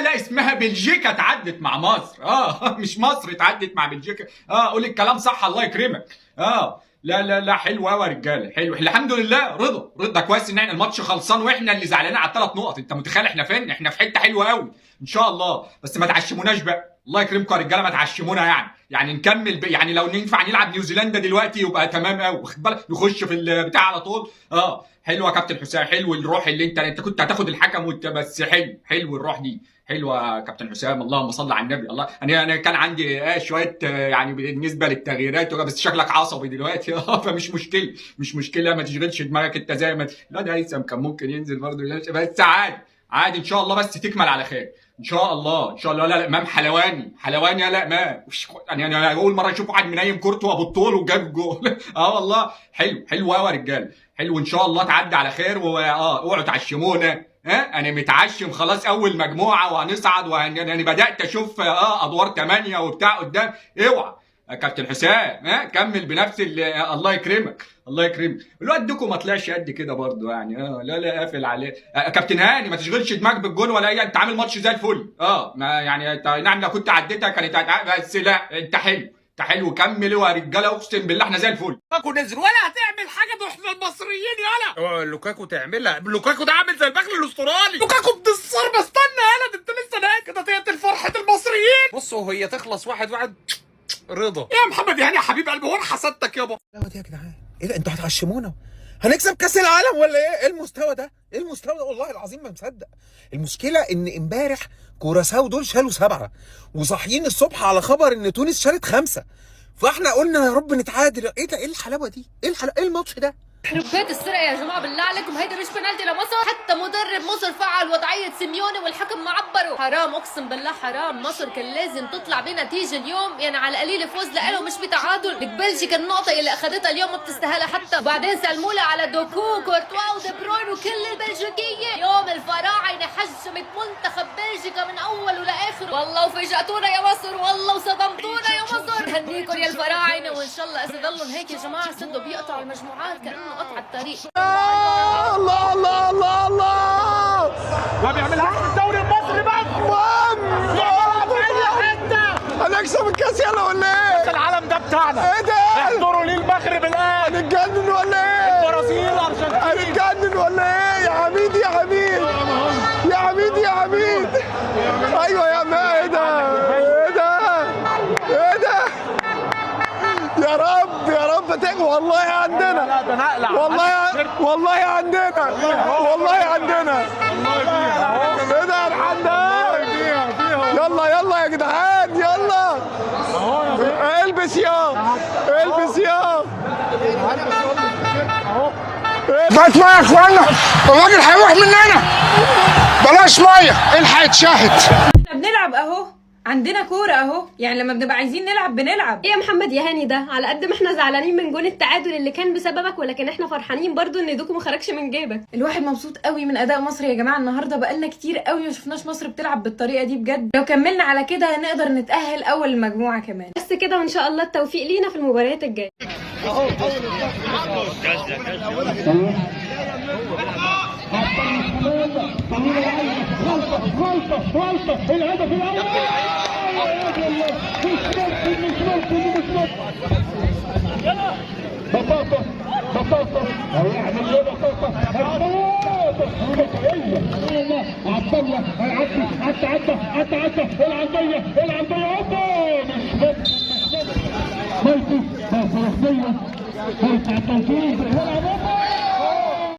لا لا، اسمها بلجيكا تعدت مع مصر. مش مصر اتعدت مع بلجيكا. قول الكلام صح، الله يكرمك. لا لا لا، حلو قوي يا رجاله، حلو الحمد لله. رضا رضا كويس ان احنا الماتش خلصان واحنا اللي زعلانين على الثلاث نقط. انت متخيل احنا فين؟ احنا في حتة حلوة قوي ان شاء الله. بس ما تعشموناش بقى، الله يكرمكم يا رجاله، ما تعشمونا. يعني نكمل يعني لو ننفع نلعب نيوزيلندا دلوقتي يبقى تمام قوي، واخد بالك؟ نخش في البتاع على طول. حلوة يا كابتن حسام، حلو الروح اللي انت كنت هتاخد الحكم وانت، بس حلو حلو الروح دي، حلوة يا كابتن حسام. اللهم صل على النبي. الله، انا كان عندي شوية يعني بالنسبة للتغييرات، بس شكلك عصبي دلوقتي. فمش مشكلة، مش مشكلة، ما تشغلش دماغك انت زي ما لا، ده هيثم كان ممكن ينزل برضه، بس عادي عادي ان شاء الله، بس تكمل على خير ان شاء الله. ان شاء الله. لا لا، امام حلواني حلواني، يا لا امام، يعني انا اول مرة اشوف واحد منيم كورته ابو الطول وجاب جول. والله حلو حلو قوي يا رجاله، حلو ان شاء الله تعدي على خير. اوعوا تعشمونا. انا متعشم خلاص، اول مجموعة وهنصعد، انا بدات اشوف ادوار 8 وبتاع قدام. اوعى يا كابتن حسام، كمل بنفس الله يكرمك الله يكرمك. الواد دوكو ما طلعش قد كده برضه يعني. لا لا، قافل عليه. كابتن هاني ما تشغلش دماغك بالجون ولا اي، انت عامل ماتش زي الفل. ما يعني انت نعم لو كنت عديتها كانت، بس لا انت حلو، انت حلو، كمل يا رجاله، اقسم بالله احنا زي الفل. لوكاكو نزل ولا هتعمل حاجة، ده احنا المصريين. يالا لوكاكو تعملها، لوكاكو ده عامل زي البغل الاسترالي. لوكاكو بتصر، استنى يالا، ده انت لسه ناقص كده تقتل فرحه المصريين. بصوا هي تخلص 1-1 رضا يا محمد يعني يا حبيب قلبي، هو انا حسدتك يابا؟ لا دي يا جدعان، ايه ده؟ انتوا هتعشمونا هنكسب كاس العالم ولا ايه؟ ايه المستوى ده؟ ايه المستوى ده؟ والله العظيم ما مصدق. المشكلة ان امبارح كوراساو دول شالوا 7، وصاحيين الصبح على خبر ان تونس شالت 5، فاحنا قلنا يا رب نتعادل. ايه ده؟ ايه الحلاوة دي؟ ايه الحلاوة؟ ايه الماتش ده؟ ربات السرقة يا جماعة، بالله عليكم هيدا مش بنالتي لمصر؟ حتى مدرب مصر فعل وضعية سيميوني والحكم ما عبره. حرام، اقسم بالله حرام. مصر كان لازم تطلع بنتيجة اليوم، يعني على القليل فوز لإله مش بتعادل. لك بلجيكا النقطة اللي اخذتها اليوم ما بتستاهلها حتى. وبعدين سلموا على دوكو كورتوا ودي بروين وكل البلجيكيه. يوم الفراعنة حجمت منتخب بلجيكا من اول ولاخر. والله وفاجأتونا يا مصر، والله وصدمتونا يا مصر. هنيكم يا الفراعنة، وان شاء الله اذا ضلوا هيك يا جماعة سدوا بيقطعوا المجموعات كانه قطع الطريق. الله الله الله الله، ما بيعملهاش في الدوري المصري بس. هنكسب الكاس يلا ولا ايه؟ كاس العالم ده بتاعنا. ايه ده؟ احضروا ليه المغرب الان؟ هنتجنن ولا ايه؟ البرازيل الارجنتين. هنتجنن ولا ايه؟ يا عميد يا عميد يا عميد يا عميد. ايوه يا عم، ايه ده؟ ايه ده؟ ايه ده؟ يا رب يا رب تقوى. والله عندنا، والله والله عندنا، والله عندنا. ايه ده يا الحمدان؟ يلا يلا يا جدعان، يلا البس يا البس يا. بات مية يا اخوانا، الراجل هيروح مننا. بلاش مية، الحق اتشاهد. احنا بنلعب اهو، عندنا كورة اهو، يعني لما بنبقى عايزين نلعب بنلعب. ايه يا محمد يا هاني ده؟ على قد ما احنا زعلانين من جون التعادل اللي كان بسببك، ولكن احنا فرحانين برضو ان دوكو ما خرجش من جيبك. الواحد مبسوط قوي من اداء مصر يا جماعة النهارده، بقالنا كتير قوي ما شفناش مصر بتلعب بالطريقة دي بجد. لو كملنا على كده هنقدر نتأهل اول المجموعة كمان. بس كده، وان شاء الله التوفيق لينا في المباريات الجاية.